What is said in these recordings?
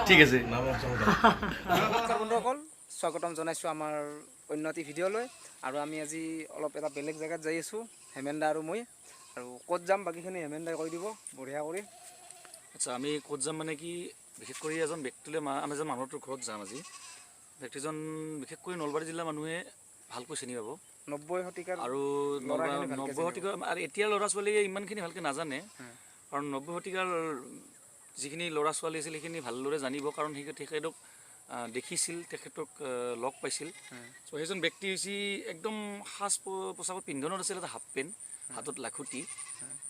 ঠিক আছে। নমস্কাৰ বন্ধুসকল, স্বাগতম জনাইছোঁ আমাৰ অন্য এটি ভিডিঅ'লৈ। আৰু আমি আজি অলপ এটা বেলেগ জেগাত যাই আছোঁ, হেমেন দা আৰু মই। আৰু ক'ত যাম বাকীখিনি হেমেন দাই কৈ দিব বঢ়িয়া কৰি। আচ্ছা, আমি ক'ত যাম মানে কি, বিশেষ কৰি এজন ব্যক্তিলৈ, আমি এজন মানুহটোৰ ঘৰত যাম আজি। ব্যক্তিজন বিশেষ কৰি নলবাৰী জিলাৰ মানুহে ভালকৈ চিনি পাব। 90 শতিকাৰ আৰু ল'ৰাখিনি ভালকৈ 90 চিনি শতিকাৰ আৰু এতিয়াৰ ল'ৰা ছোৱালীয়ে ইমানখিনি ভালকৈ নাজানে, কাৰণ 90 শতিকাৰ যিখিনি ল'ৰা ছোৱালী আছিল সেইখিনি ভালদৰে জানিব, কাৰণ সেই তেখেতক দেখিছিল, তেখেতক লগ পাইছিল। চ' সেইজন ব্যক্তি হৈছে একদম সাজ পোছাকত পিন্ধনত আছিল এটা হাফ পেণ্ট, হাতত লাখুটি।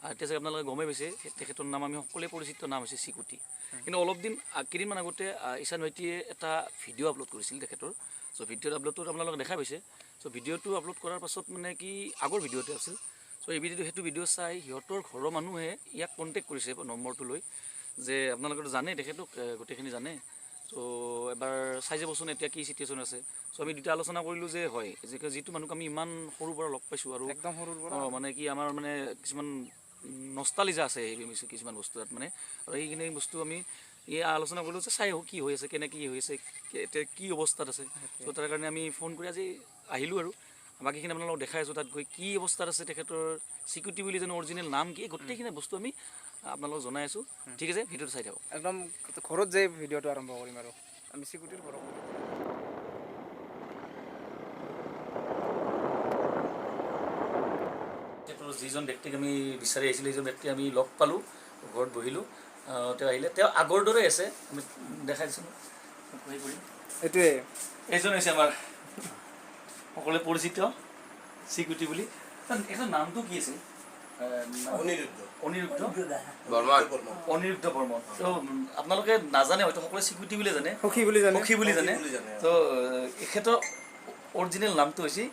আৰু এতিয়া চাগে আপোনালোকে গমেই পাইছে, তেখেতৰ নাম আমি সকলোৱে পৰিচিত নাম হৈছে চিকুটি। কিন্তু অলপ দিন, কেইদিনমান আগতে ঈশান ভাইটিয়ে এটা ভিডিঅ' আপলোড কৰিছিল তেখেতৰ। চ' ভিডিঅ'ত আপলোডটোত আপোনালোকে দেখা পাইছে। চ' ভিডিঅ'টো আপলোড কৰাৰ পাছত মানে কি, আগৰ ভিডিঅ'টো আছিল। চ' এই ভিডিঅ'টো, সেইটো ভিডিঅ' চাই সিহঁতৰ ঘৰৰ মানুহে ইয়াক কণ্টেক্ট কৰিছে নম্বৰটো লৈ, যে আপোনালোকেতো জানে তেখেতক, গোটেইখিনি জানে, চ' এবাৰ চাই যাবচোন এতিয়া কি চিটুৱেশ্যন আছে। চ' আমি দুটা আলোচনা কৰিলোঁ যে হয়, যে যিটো মানুহক আমি ইমান সৰুৰ পৰা লগ পাইছোঁ আৰু একদম সৰুৰ পৰা, মানে কি আমাৰ মানে কিছুমান নষ্টালিজা আছে এই কিছুমান বস্তু তাত মানে, আৰু সেইখিনি বস্তু আমি এই আলোচনা কৰিলোঁ যে চাই আহোঁ কি হৈ আছে, কেনেকৈ কি হৈ আছে, এতিয়া কি অৱস্থাত আছে। চ' তাৰ কাৰণে আমি ফোন কৰি আজি আহিলোঁ আৰু বাকীখিনি আপোনালোকক দেখাই আছোঁ তাত গৈ কি অৱস্থাত আছে তেখেতৰ চিকুটি বুলি জানো অৰিজিনেল নাম কি, এই গোটেইখিনি বস্তু আমি আপোনালোকক জনাই আছোঁ। ঠিক আছে, ভিডিঅ'টো চাই থাকক। একদম ঘৰত যাই ভিডিঅ'টো আৰম্ভ কৰিম আৰু আমি চিকুটিৰ ঘৰত। তেখেতৰ যিজন ব্যক্তিক আমি বিচাৰি আহিছিলোঁ সেইজন ব্যক্তি আমি লগ পালোঁ, ঘৰত বহিলোঁ। তেওঁ আহিলে, তেওঁ আগৰ দৰে আছে, আমি দেখাই দিছোঁ। হেৰি কৰিম। এইটোৱে এইজন হৈছে আমাৰ সকলোৱে পৰিচিত চিকুটি বুলি। এইজন নামটো কি আছিল? অনিৰুদ্ধ অনিৰুদ্ধ বৰ্মন। অনিৰুদ্ধ বৰ্মন। তো আপোনালোকে নাজানে হয়তো, সকলোৱে চিকুটি বুলি জানে, সখী বুলি জানে। সখী বুলি জানে। বুলি জানে। তো এখেতৰ অৰিজিনেল নামটো হৈছে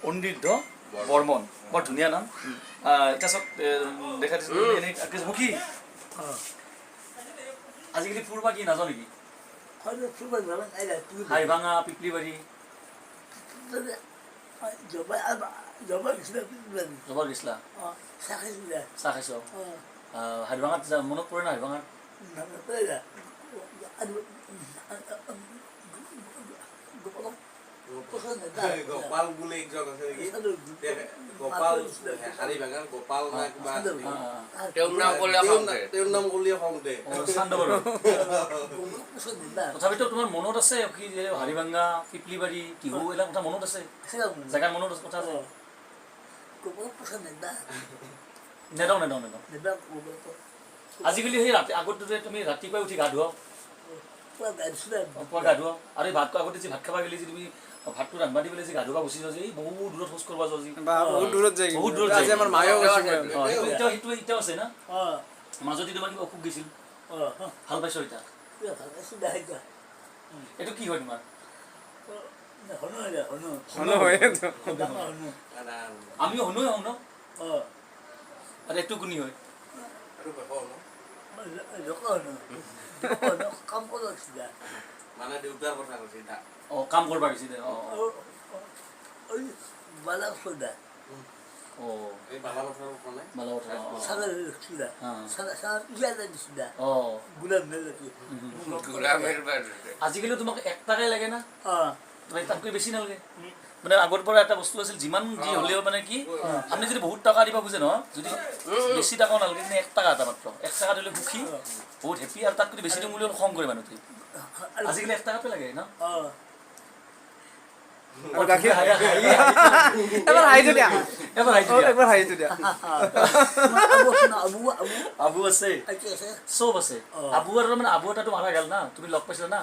অনিৰুদ্ধ বৰ্মন, বৰ ধুনীয়া নাম। এতিয়া চাওক, দেখাই দিছোঁ এনেই সখী। আজিকালি ফুৰবা কি নাযাওঁ নেকি? হাইভাঙা, পিপলিবাৰী যাব গৈছিলা? চাহ খাইছ? হাইভাঙাত মনত পৰে না হাইভাঙাত? গোপাল বুলি একজন আছে নেকি, গোপাল হাৰিভাঙাৰ গোপাল না কিবা, তেওঁৰ নাম ক'লে খং উঠে। তেওঁৰ নাম ক'লে খং উঠে। তথাপিতো তোমাৰ মনত আছে কি যে হাৰিভাঙ্গা, পিপলিবাৰী, টিহু এইবিলাক কথা মনত আছে? জেগাৰ মনত আছে কথা আছে? নেদাও নেদাও নেদাও। আজিকালি সেই ৰাতি আগতে যে তুমি ৰাতিপুৱাই উঠি গা ধোৱা, পুৱা গা ধোৱা, আৰু এই ভাতটো আগতে যে ভাত খাব গ'লে যে তুমি ভাতটো ৰান্ধবা দি পেলাই যে গা ধোৱা গুচি যোৱা যে, এই বহু দূৰত শৌচ কৰিব যোৱা যে, বা বহুত দূৰত যায়। বহুত দূৰত আজি যায়। আমাৰ মায়েও গৈছে। সেইটো এতিয়াও, সেইটো এতিয়াও আছে না? মাজতে তোমাৰ কিবা অসুখ গৈছিল, ভাল পাইছ এতিয়া? এইটো কি হয় তোমাৰ? হনু হয়। আমিও হনুৱে হওঁ ন? আৰু এইটো কোনি হয়? মানে দেউতাৰ কথা কৈছে। অঁ, কাম কৰিব গৈছিলে। অঁ অঁ, এই বালাপথাৰৰ কোনে বালাপথাৰ। অঁ। আজিকালি তোমাক 1 টকাই লাগে না? তুমি তাতকৈ বেছি নালাগে। মানে আগৰ পৰা এটা বস্তু আছিল, যিমান যি হ'লেও মানে কি, আপুনি যদি বহুত টকা দিব খোজে নহয়, যদি বেছি টকাও নালাগে, কিন্তু 1 টকা এটা মাত্ৰ, 1 টকা দিলে সুখী, বহুত হেপী। আৰু তাতকৈ বেছি দিম বুলি খং কৰে মানুহটোৱে। আজিকালি 1 টকাতে লাগে ন? আৰু গাখীৰ এবাৰ হাঁহিটো দিয়া। এবাৰ হাঁহিটো দিয়া। একবাৰ হাঁহিটো দিয়া। আবু আছে, চব আছে। আবু আৰু মানে আবু এটাতো মাৰা গ'ল না, তুমি লগ পাইছিলা না?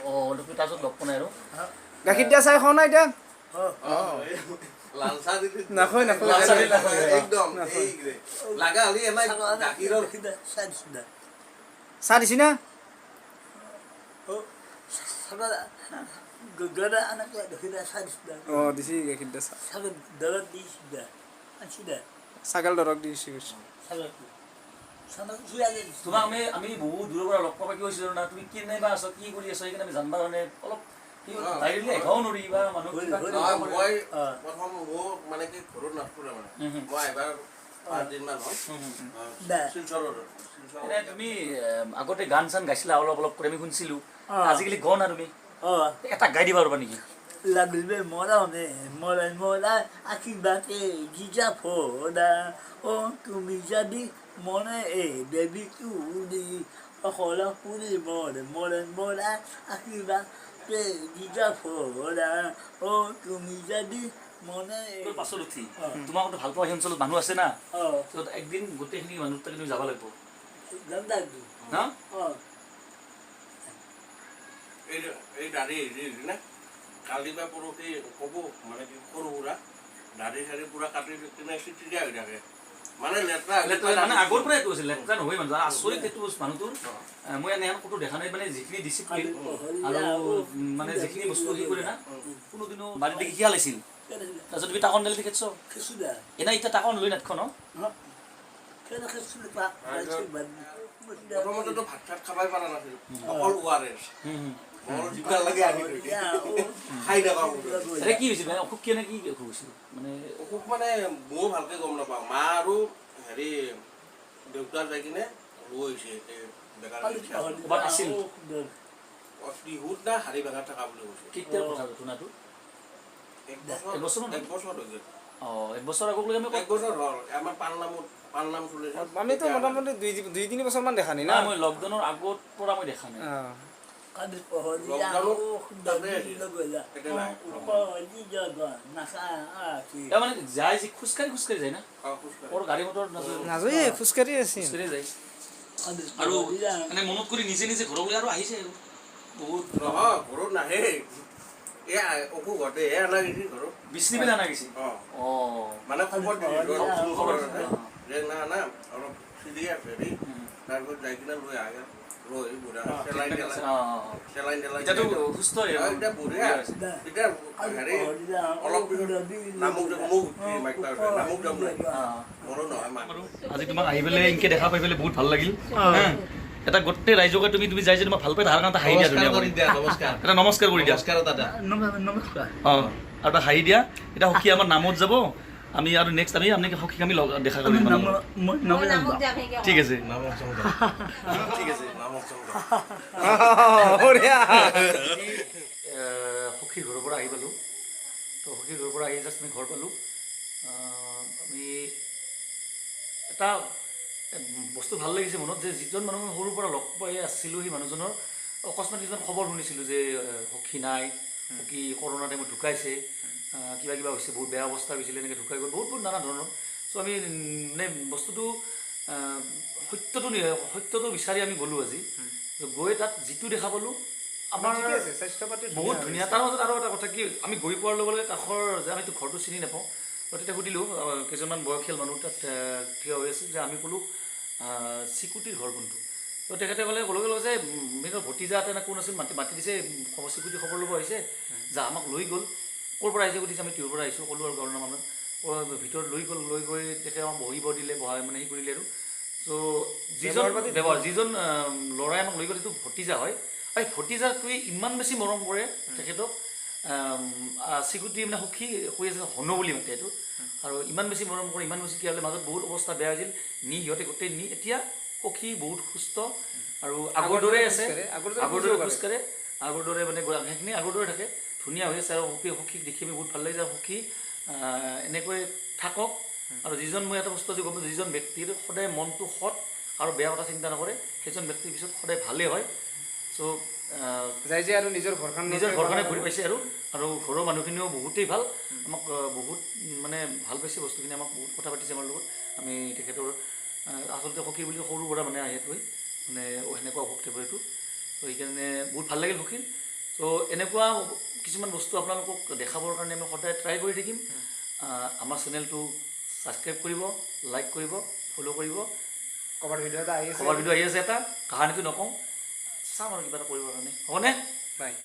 অঁ, তুমি তাৰপিছত লগ পোৱা নাই আৰু? গাখীৰ দিয়া চাই খোৱা নাই এতিয়া? লাল চাহ দিলে নাখায়, নাখায়। লাল চাহ দিলে নাখায়। একদম এই লাগা হ'লে এনে গাখীৰৰ চাহ দিছি না? অঁ, দিছি গাখীৰ দিয়া চাহ। ছাগল দৰক দিছি। তোমাক আমি বহুত দূৰৰ পৰা লগ পাব কি হৈছিলো না, তুমি কেনেবা আছ, কি কৰি আছ, সেইকাৰণে আমি জানিব কাৰণে অলপ ডাইৰেক্টলি আহিবও নোৱাৰি বা মানুহ নহয়, মই প্ৰথম মোৰ মানে কি ঘৰত নাথাকো মানে মই এবাৰ 5 দিনমান হ'ল। শিলচৰৰ। এনে তুমি আগতে গান চান গাইছিলা অলপ অলপ কৰি, আমি শুনছিলো। আজিকালি গোৱা না তুমি? এটা গাই দিবা পাৰিবা নেকি? লাগবে মরণে মরে মোরা আশীর্বাদে জিজা ফোরা ও তুমি যদি মনে এ দেবী তুলি অকল পুরি মরে মরে মোরা আশীর্বাদে জিজা ফোরা ও তুমি যদি মনে তোৰ পাছত উঠি তোমাক ভাল পোৱা সেই অঞ্চলত মানুহ আছে না? ও। ত একদিন গোটেইখিনি মানুহ তাকে তুমি যাব লাগিব। না। না। এই এই দাড়ি হেৰি হৈছে না, কালি বা পৰহি ক'ব, মানে কি সৰু সুৰা দাড়ি চাড়ি পুৰা কাটি কিনে চিটিয়া হৈ থাকে, মানে লেতেৰা। লেতেৰা মানে আগৰ পৰাই এইটো আছিল, লেতেৰা নহয় মানুহ। আচৰিত সেইটো মানুহটোৰ, মই এনে ক'তো দেখা নাই, মানে যিখিনি ডিচিপ্লিন আৰু মানে যিখিনি বস্তু সি কৰে না, কোনোদিনো বাৰীত দেখি শিয়াল আহিছিল, তাৰপিছত তুমি তাকন দালি তেখেত এনে এতিয়া তাকন লৈ নাথখ ন? প্ৰথমতেতো ভাত চাত খাবাই পৰা নাছিল, অকল ORS। মই যিমান লাগে আনি থৈ দিয়ে, খাই নাপাওঁ। এতিয়া কি হৈছিল মানে অসুখ কেনে, কি অসুখ হৈছিল মানে? অসুখ মানে ময়ো ভালকে গম নাপাওঁ। মা আৰু হেৰি দেউতা যাই কিনে লৈ আহিছে এই বেকাৰ। ক'ৰবাত আছিল? টিহুত না হাড়ি ভাঙাত থকা বুলি কৈছে। কেতিয়াৰ কথা ঘটনাটো? এক বছৰ। এক বছৰ মান? এক বছৰ হৈ গ'ল। অঁ, এক বছৰ আগলৈকে আমি এক বছৰ হ'ল, আমাৰ পালনামত পালনাম চলিছে। আমিতো মোটামুটি 2-3 বছৰমান দেখা নাই না। না, মই লকডাউনৰ আগত পৰা মই দেখা নাই। লকডাউনত তাতে আছিল। এতিয়া নাই। এ মানে যায় যে খোজকাঢ়ি খোজকাঢ়ি যায় না? অ, খোজকাঢ়ি। বৰ গাড়ী মটৰ নাযায়। নাযায়ে, খোজকাঢ়ি আছিল। খোজকাঢ়ি যায় আৰু মানে মনত কৰি নিজে নিজে ঘৰলৈ আৰু আহিছে আৰু বহুত। নহয়, ঘৰত নাহে, এই অসুখ হওঁতে হে অনা গৈছিল ঘৰত। বিচনি পেলাই অনা গৈছে? অ। অঁ। মানে খবৰ দিছিল। খবৰ। যে না না, অলপ চিৰিয়াছ হেৰি, তাৰপিছত যাই কিনে লৈ আহে, লৈ আহি বুঢ়া চেলাইন তেলাইন চেলাইন তেলাইন। এতিয়াতো সুস্থ। এতিয়া বঢ়িয়া। এতিয়া হেৰি অলপ পিছত নামুক যাম, মোক মাইক নামুক যাম নাই মোৰো নহয় মানুহ। আজি তোমাক আহি পেলাই এনেকে দেখা পাই পেলাই বহুত ভাল লাগিল। হা? এটা গোটেই ৰাইজকে তুমি তুমি যাই যে তোমাক ভাল পাই তাৰ কাৰণে এটা হাঁহি দিয়া ধুনীয়া কৰি। নমস্কাৰ। এটা নমস্কাৰ কৰি দিয়া। নমস্কাৰ দাদা। নমস্কাৰ। অঁ, আৰু এটা হাঁহি দিয়া। এতিয়া সখী আমাৰ নামত যাব, আমি আৰু নেক্সট আমি আপুনি সখীক আমি লগ দেখা কৰিম মানে। ঠিক আছে। নামক চং। ঠিক আছে। নামক চং। বঢ়িয়া। সখীৰ ঘৰৰ পৰা আহি পালোঁ। তো সখীৰ ঘৰৰ পৰা আহি জাষ্ট আমি ঘৰ পালোঁ। আমি এটা বস্তু ভাল লাগিছে মনত যে যিজন মানুহ মই সৰুৰ পৰা লগ পাই আছিলোঁ, সেই মানুহজনৰ অকস্মাত কিছুমান খবৰ শুনিছিলোঁ যে সখী নাই, সখী কৰোণা টাইমত ঢুকাইছে, কিবা কিবা হৈছে, বহুত বেয়া অৱস্থা হৈছিলে, এনেকৈ ঢুকাই গ'ল, বহুত বহুত নানা ধৰণৰ। চ' আমি মানে বস্তুটো সত্যটো বিচাৰি আমি গ'লোঁ আজি। গৈ তাত যিটো দেখা পালোঁ আমাৰ ঠিকে আছে, স্বাস্থ্য পাতি বহুত ধুনীয়া। তাৰ মাজত আৰু এটা কথা কি, আমি গৈ পোৱাৰ লগে লগে কাষৰ যে আমিতো ঘৰটো চিনি নাপাওঁ, তো তেতিয়া সুধিলোঁ, কেইজনমান বয়সীয়াল মানুহ তাত থিয় হৈ আছিল যে আমি ক'লোঁ চিকুটিৰ ঘৰ কোনটো? তো তেখেতে ক'লে লগে লগে যে নিজৰ ভতিজা এটা নে কোন আছিল মাতি মাতি দিছে, খবৰ চিকুটি খবৰ ল'ব আহিছে যা। আমাক লৈ গ'ল। ক'ৰ পৰা আহিছে সুধিছে, আমি টিহুৰ পৰা আহিছোঁ ক'লোঁ আৰু গাঁৱৰ নাম। ভিতৰত লৈ গ'ল, লৈ গৈ তেখেতে আমাক বহিব দিলে, বহাই মানে সি কৰিলে আৰু চ' যিজন ব্যৱহাৰ পাতি ব্যৱহাৰ, যিজন ল'ৰাই আমাক লৈ গ'ল সেইটো ভতিজা হয় আৰু এই ভতিজাটোৱে ইমান বেছি মৰম কৰে তেখেতক। চিকুটি মানে সখী কৈ আছে, হনু বুলি মাতে এইটো, আৰু ইমান বেছি মৰম কৰে, ইমান বেছি কি হ'লে মাজত বহুত অৱস্থা বেয়া হৈছিল, নি সিহঁতে গোটেই নি এতিয়া সখী বহুত সুস্থ আৰু আগৰ দৰে আছে। খোজকাঢ়ে, আগৰ দৰে আগৰ দৰে খোজো। খোজকাঢ়ে, আগৰ দৰে মানে সেইখিনি আগৰ দৰে থাকে, ধুনীয়া হৈ আছে। আৰু সখীক দেখি আমি বহুত ভাল লাগিছে। আৰু সখী এনেকৈ থাকক। আৰু যিজন, মই এটা বস্তু আজি গম পাইছোঁ, যিজন ব্যক্তিৰ সদায় মনটো সৎ আৰু বেয়া কথা চিন্তা নকৰে, সেইজন ব্যক্তিৰ পিছত সদায় ভালেই হয়। চ' যাই যে আৰু নিজৰ ঘৰখন নিজৰ ঘৰখনে ঘূৰি পাইছে আৰু আৰু ঘৰৰ মানুহখিনিও বহুতেই ভাল, আমাক বহুত মানে ভাল পাইছে বস্তুখিনি, আমাক বহুত কথা পাতিছে আমাৰ লগত। আমি তেখেতৰ আচলতে সখী বুলি সৰুৰ পৰা মানে আহি মানে সেনেকুৱা অসুখ টাইপৰ এইটো, ত' সেইকাৰণে বহুত ভাল লাগিল সখীৰ। চ' এনেকুৱা কিছুমান বস্তু আপোনালোকক দেখাবৰ কাৰণে আমি সদায় ট্ৰাই কৰি থাকিম। আমাৰ চেনেলটো ছাবস্ক্ৰাইব কৰিব, লাইক কৰিব, ফ'ল' কৰিব। কভাৰ ভিডিঅ' এটা আহি আছে। খবৰ ভিডিঅ' আহি আছে এটা, কাহানীটো নকওঁ, চাম আৰু কিবা এটা কৰিবৰ কাৰণে হ'বনে। বাই।